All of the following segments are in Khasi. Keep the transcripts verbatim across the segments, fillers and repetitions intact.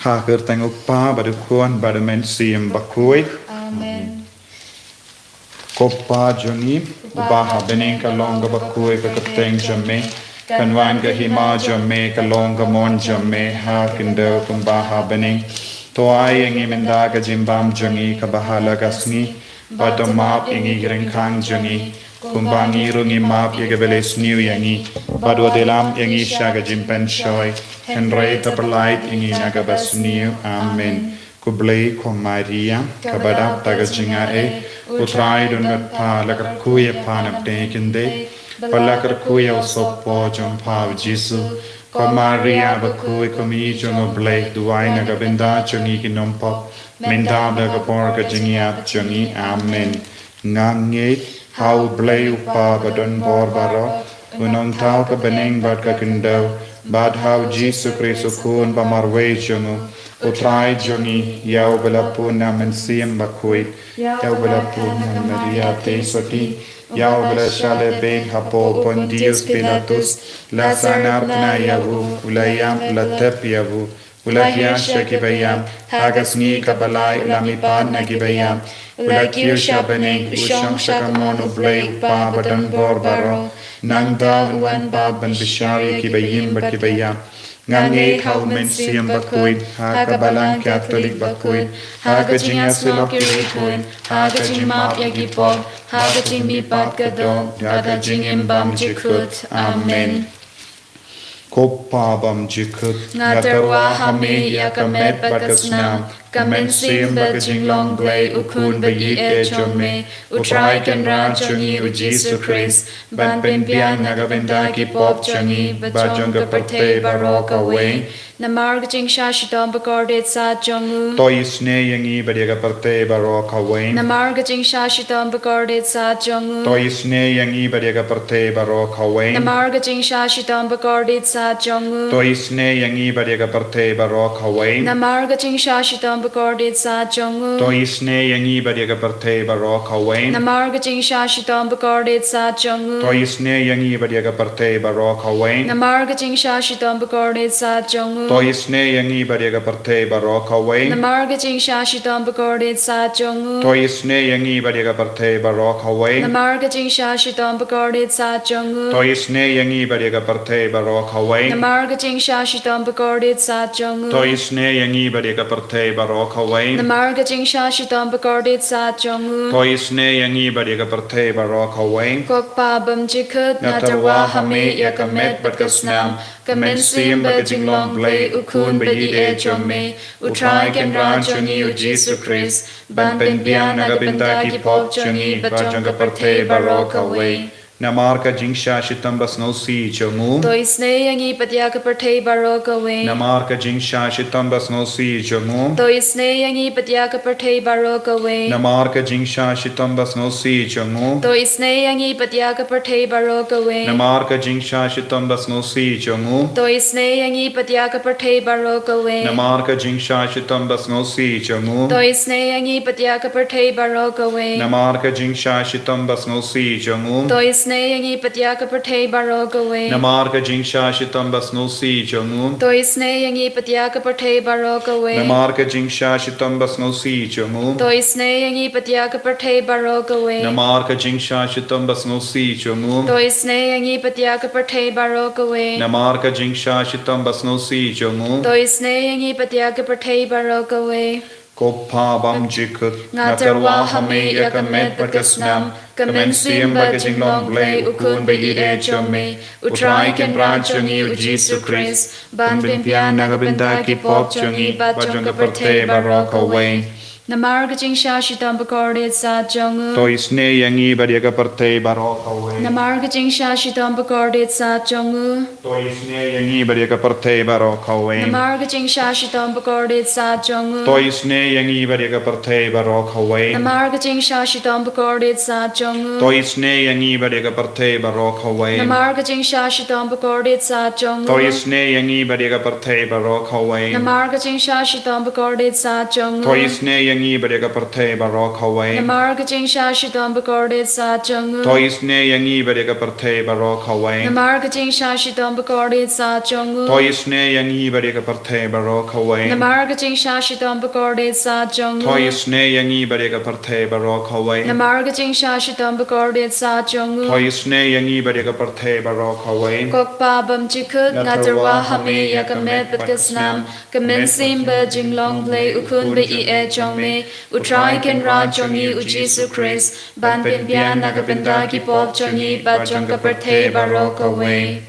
Ha ka kyrteng u Kpa bad u Khun bad u Mynsiem Bakhuid. Amen. Ko Kpa jong ngi uba ha bneng, ka long kaba khuid ka kyrteng jong me. Kan wan ka hima jong me, ka long ka mon jong me ha khyndew kumba ha bneng. To ai ïa ngi mynta ka jingbam jong ngi kaba ha la ka sngi, bad to map ïa ngi ki ryngkhang jong ngi, kumba ngi ruh ngi map ïa kiba leh sniew ïa ngi. Bad wat ïalam ïa ngi sha ka jingpynshoi, hynrei to pyllait ïa ngi na kaba sniew. Amen. Khublei ko Maria, kaba dap da ka jingaiei, u Trai u don bad pha, la kyrkhu ïa pha na pdeng ki khyndai, bad la kyrkhu ïa u sohpop jong pha u Jisu. Ko Maria bakhuid, ko Mei jong u Blei, duwai na ka bynta jong ngi ki nongpop, mynta bad ha ka por ka jingïap jong ngi. Amen. Nga ngeit ha u Blei u Kpa ba don bor baroh, u nongthaw ka bneng bad ka khyndew, bad ha u Jisu Khrist u Khun ba marwei jong u, u Trai jong ngi, ïa uba la pun na Mynsiem Bakhuid, ïa uba la pun na Maria Theisotti, ïa uba la shah lehbeiñ hapoh Pontius Pilatus, la sahnarphna ïa u, u la ïap, la thep ïa u, u la hiar sha kiba ïap, ha ka sngi kaba lai u la mihpat na kiba ïap, u la kiew sha bneng, u shong sha ka mon u Blei u Kpa ba don bor baroh. Nangta un wan pat ban bishar ïa kiba im bad kiba ïap. Nga ngeit ha u Mynsiem Bakhuid, ha ka Balang Katholik bakhuid, ha ka jingïasyllok ki riewkhuid, ha ka jingmap ïa ki pop, ha ka jingmihpat ka doh, ha ka jingim bymjukut. Amen. Ko Kpa bymjukut, nga tyrwa ha me ïa ka met bad ka snam, ka mynsiem bad ka jinglong Blei u Khun ba ïeit eh jong me, u Trai Kynrad jong ngi u Jisu Khrist, ban pynbiang na ka bynta ki pop jong ngi bad jong ka pyrthei baroh kawei. Namar ka jingshah shitom ba kordit sat jong u, to isynei ïa ngi bad ïa ka pyrthei baroh kawei. Namar ka jingshah shitom ba kordit sat jong u, to isynei ïa ngi bad ïa ka pyrthei baroh kawei. Namar ka jingshah shitom ba kordit sat jong u, to isynei ïa ngi bad ïa ka pyrthei baroh kawei. Namar ka jingshah shitom ba kordit sat jong u, to isynei ïa ngi bad ïa ka pyrthei baroh kawei. Namar ka jingshah shitom ba kordit sat jong u, to isynei ïa ngi bad ïa ka pyrthei baroh kawei. Namar ka jingshah shitom ba kordit sat jong u, to isynei ïa ngi bad ïa ka pyrthei baroh kawei. Namar ka jingshah shitom ba kordit sat jong u, to isynei ïa ngi bad ïa ka pyrthei baroh kawei. Namar ka jingshah shitom ba kordit sat jong u, to isynei ïa ngi bad ïa ka pyrthei baroh kawei. Namar ka jingshah shitom ba kordit sat jong u, to isynei ïa ngi bad ïa ka pyrthei baroh kawei. Namar ka jingshah shitom ba kordit sat jong u, to isynei ïa ngi bad ïa ka pyrthei baroh kawei. Ko Kpa bymjukut, nga tyrwa ha me ïa ka met bad ka snam, ka mynsiem bad ka jinglong Blei u Khun ba ïeit eh jong me, u Trai Kynrad jong ngi u Jisu Khrist, ban pynbiang na ka bynta ki pop jong ngi bad jong ka pyrthei baroh kawei. Namar ka jingshah shitom ba sngewsih jong u, to isynei ïa ngi bad ïa ka pyrthei baroh kawei. Namar ka jingshah shitom ba sngewsih jong u, to isynei ïa ngi bad ïa ka pyrthei baroh kawei. Namar ka jingshah shitom ba sngewsih jong u, to isynei ïa ngi bad ïa ka pyrthei baroh kawei. Namar ka jingshah shitom ba sngewsih jong u, to isynei ïa ngi bad ïa ka pyrthei baroh kawei. Namar ka jingshah shitom ba sngewsih jong u, to isynei ïa ngi bad ïa ka pyrthei baroh kawei. Namar ka jingshah shitom ba sngewsih jong u, to isynei ïa ngi bad ïa ka pyrthei baroh kawei. Namar ka jingshah shitom ba sngewsih jong u, to isynei ïa ngi bad ïa ka pyrthei baroh kawei. Namar ka jingshah shitom ba sngewsih jong u, to isynei ïa ngi bad ïa ka pyrthei baroh kawei. Namar ka jingshah shitom ba sngewsih jong u, to isynei ïa ngi bad ïa ka pyrthei baroh kawei. Namar ka jingshah shitom ba sngewsih jong u, to isynei ïa ngi bad ïa ka pyrthei baroh kawei. Ko Kpa bymjukut, nga tyrwa ha me ïa ka met bad ka snam, ka mynsiem bad ka jinglong Blei u Khun ba ïeit eh jong me, u Trai Kynrad jong ngi u Jisu Khrist, ban pynbiang na ka bynta ki pop jong ngi bad jong ka pyrthei baroh kawei. Namar ka jingshah shitom ba kordit sat jong u, to isynei ïa ngi bad ïa ka pyrthei baroh kawei. Namar ka jingshah shitom ba kordit sat jong u, to isynei ïa ngi bad ïa ka pyrthei baroh kawei. Namar ka jingshah shitom ba kordit sat jong u, to isynei ïa ngi bad ïa ka pyrthei baroh kawei. Namar ka jingshah shitom ba kordit sat jong u, to isynei ïa ngi bad ïa ka pyrthei baroh kawei. Namar ka jingshah shitom ba kordit sat jong u, to isynei ïa ngi bad ïa ka pyrthei baroh kawei. Namar ka jingshah shitom ba kordit sat jong u, to isynei ïa ngi bad ïa ka pyrthei baroh kawei. Namar ka jingshah shitom bakordit sah jong u. To isynei ïa ngi bad ïa ka pyrthei baroh kawei. Namar ka jingshah shitom bakordit sah jong u. To isynei ïa ngi bad ïa ka pyrthei baroh kawei. Namar ka jingshah shitom bakordit sah jong u. To isynei ïa ngi bad ïa ka pyrthei baroh kawei. Namar ka jingshah shitom bakordit sah jong u. To isynei ïa ngi bad ïa ka pyrthei baroh kawei. Ko Kpa bymjukut, nga tyrwa ha me ïa ka met bad ka snam, ka mynsiem bad jinglong Blei u Khun ba ïeit jong me, U Trai Kynrad jong ngi U Jisu Khrist, ban pynbiang na ka bynta ki pop jong ngi bad jong ka pyrthei baroh kawei.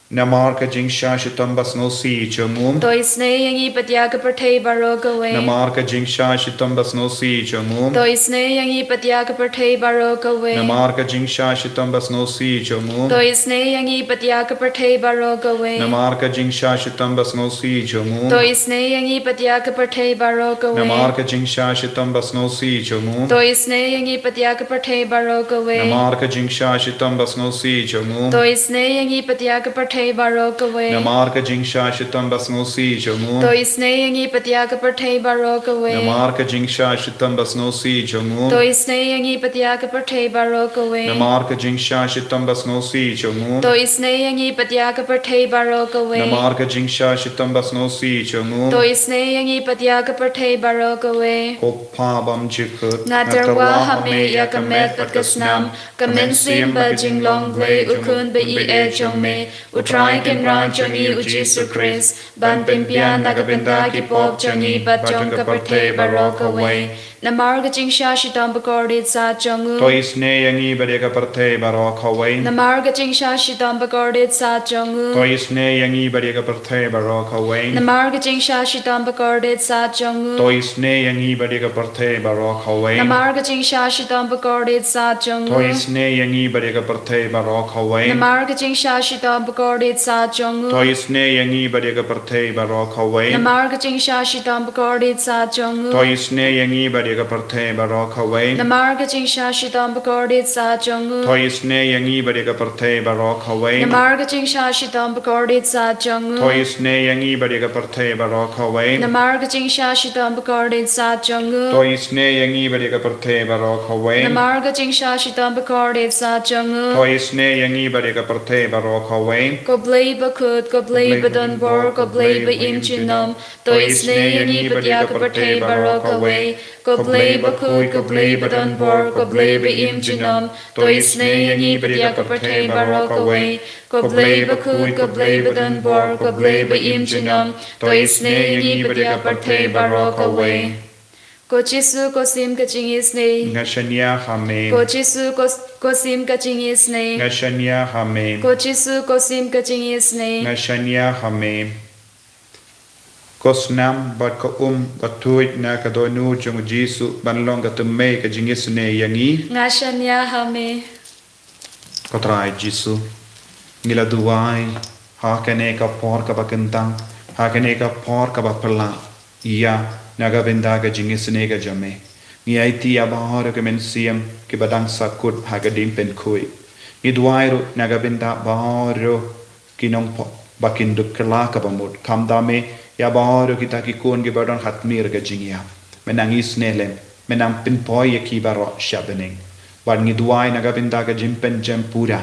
Namar ka jingshah shitom basngewsih jong u. To isynei ïa ngi bad ïa ka pyrthei baroh kawei. Namar ka jingshah shitom basngewsih jong u. To isynei ïa ngi bad ïa ka pyrthei baroh kawei. Namar ka jingshah shitom basngewsih jong u. To isynei ïa ngi bad ïa ka pyrthei baroh kawei. Namar ka jingshah shitom basngewsih jong u. To isynei ïa ngi bad ïa ka pyrthei baroh kawei. Namar ka jingshah shitom basngewsih jong u. To isynei ïa ngi bad ïa ka pyrthei baroh kawei. Namar ka jingshah shitom basngewsih jong u. To isynei ïa ngi bad ïa ka pyrthei baroh kawei. Namar ka jingshah shitom basngewsih jong u. To isynei ïa ngi bad ïa ka pyrthei baroh kawei. Namar ka jingshah shitom basngewsih jong u. To isynei ïa ngi bad ïa ka pyrthei baroh kawei. Namar ka jingshah shitom basngewsih jong u. To isynei ïa ngi bad ïa ka pyrthei baroh kawei. Namar ka jingshah shitom basngewsih jong u. To isynei ïa ngi bad ïa ka pyrthei baroh kawei. Ko Kpa bymjukut, nga tyrwa ha me ïa ka met bad ka snam, ka mynsiem bad jinglong Blei u Khun ba ïeit jong me, U Trai Kynrad jong ngi U Jisu Khrist, ban pynbiang na ka bynta ki pop jong ngi bad jong ka pyrthei baroh kawei. Namar ka jingshah shitom bakordit sah jong u. To isynei ïa ngi bad ïa ka pyrthei baroh kawei. Namar ka jingshah shitom bakordit sah jong u. To isynei ïa ngi bad ïa ka pyrthei baroh kawei. Namar ka jingshah shitom bakordit sah jong u. To isynei ïa ngi bad ïa ka pyrthei baroh kawei. Namar ka jingshah shitom bakordit sah jong u. To isynei ïa ngi bad ïa ka pyrthei baroh kawei. Namar ka jingshah shitom bakordit sah jong u. To isynei ïa ngi bad ïa ka pyrthei baroh kawei. Namar ka jingshah shitom bakordit sah jong u. To isynei ïa ngi bad ïa ka pyrthei baroh kawei. Namar ka jingshah shitom bakordit sah jong u. To isynei ïa ngi bad ïa ka pyrthei baroh kawei. Namar ka jingshah shitom bakordit sah jong u. To isynei ïa ngi bad ïa ka pyrthei baroh kawei. Namar ka jingshah shitom bakordit sah jong u. To isynei ïa ngi bad ïa ka pyrthei baroh kawei. Namar ka jingshah shitom bakordit sah jong u. To isynei ïa ngi bad ïa ka pyrthei baroh kawei. Ko Blei bakhuid, ko Blei badonbor, ko Blei ba im junom, to isynei ïa ngi bad ïa ka pyrthei baroh kawei. Ko Blei bakhuid, ko Blei badonbor, ko Blei ba im junom, to isynei ïa ngi bad ïa ka pyrthei baroh kawei. Ko Blei bakhuid, ko Blei badonbor, ko Blei ba im junom, to isynei ïa ngi bad ïa ka pyrthei baroh kawei. Ko Jisu, ko sim ka jingisynei. Nga shaniah ha me. Ko Jisu, ko, ko sim ka jingisynei. Nga shaniah ha me. Ko Jisu, ko sim ka jingisynei. Nga shaniah ha me. Ko snam bad ko um ba tuid na ka dohnud jong u Jisu ban long ka tymmen ka jingisynei ïa ngi. Nga shaniah ha me. Ko Trai Jisu, ngi la duwai ha kane ka por kaba kyntang, ha kane ka por kaba phylla ïa na ka bynta ka jingisynei ka jong me. Ngi aiti ïa baroh ki mynsiem kiba dang sahkut ha ka jingpynkhuid. Ngi duwai ruh na ka bynta baroh ki nongpop ba kin dup kylla kaba mut. Khamtam eh ïa baroh kita ki khun kiba don ha tmier ka jingïap. Me nang isynei lem, me nang pynpoi ïa ki baroh sha bneng. Bad ngi duwai na ka bynta ka jingpynjem pura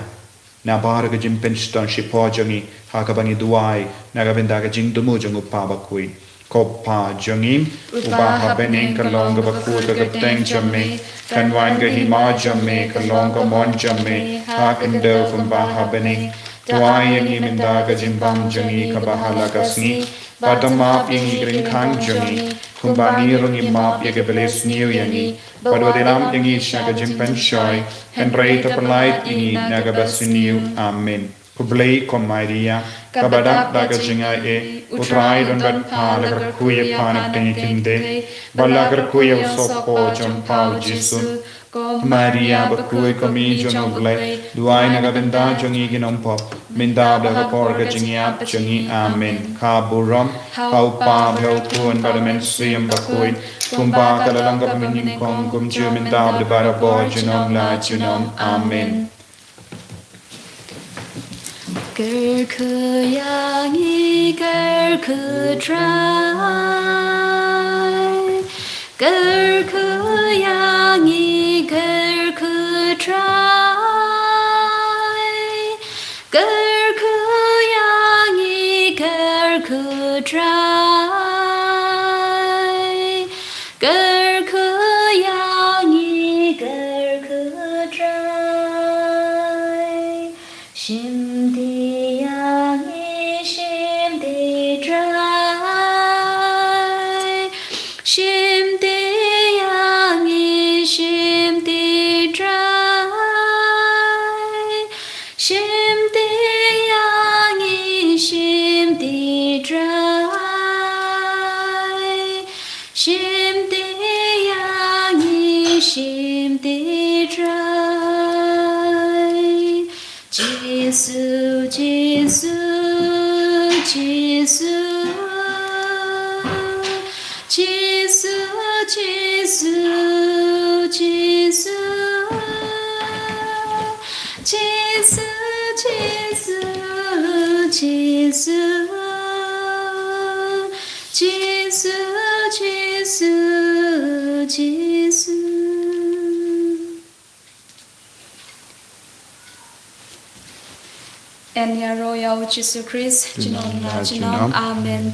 na baroh ka jingpynshitom shipor jong ngi, ha kaba ngi duwai na ka bynta ka jingthmu jong u Kpa bakhuid. Ko Kpa jong ngi uba ha bneng, ka long kaba khuid ka kyrteng jong me, kan wan ka hima jong me, ka long ka mon jong me ha khyndew kumba ha bneng. To ai ïa ngi mynta ka jingbam jong ngi kaba ha la ka sngi, bad to map ïa ngi ki jingkhang jong ngi, kumba ngi ruh ngi map ïa kiba leh sniew ïa ngi, bad wat ïalam ïa ngi sha ka jingpynshoi, hynrei to pyllait ïa ngi na kaba sniew. Amen. Khublei ko Maria, kaba dap da ka jingaiei, u Trai u don bad pha, la kyrkhu ïa pha na pdeng ki khyndai, bad la kyrkhu ïa u sohpop jong pha u Jisu. Ko Maria bakhuid, ko Mei jong u Blei, duwai na ka bynta jong ngi ki nongpop, mynta bad ha ka por ka jingïap jong ngi. Amen. Ka burom ha u Kpa bad ha u Khun bad ha u Mynsiem Bakhuid, kumba ka la long ha kaba mynnyngkong, kumjuh mynta bad barabor, junom la junom. Amen. Kyrkhu ïa ngi, kyrkhu Trai. Kyrkhu ïa ngi, kyrkhu Trai. Kyrkhu ïa ngi, kyrkhu Trai. Kyrkhu ïa ngi, kyrkhu Trai. Shim ti ïa ngi, shim ti Trai. Shim ti ïa ngi, shim ti Trai. Shim ti ïa ngi, shim ti Trai. Shim ti ïa ngi, shim ti Trai. Jisu, Jisu, Jisu. Jisu, Jisu, Jisu. Jisu, Jisu, Jisu. Jisu, Jisu, Jisu. Yn ïaroh ïa u Jisu Khrist junom la junom. Amen.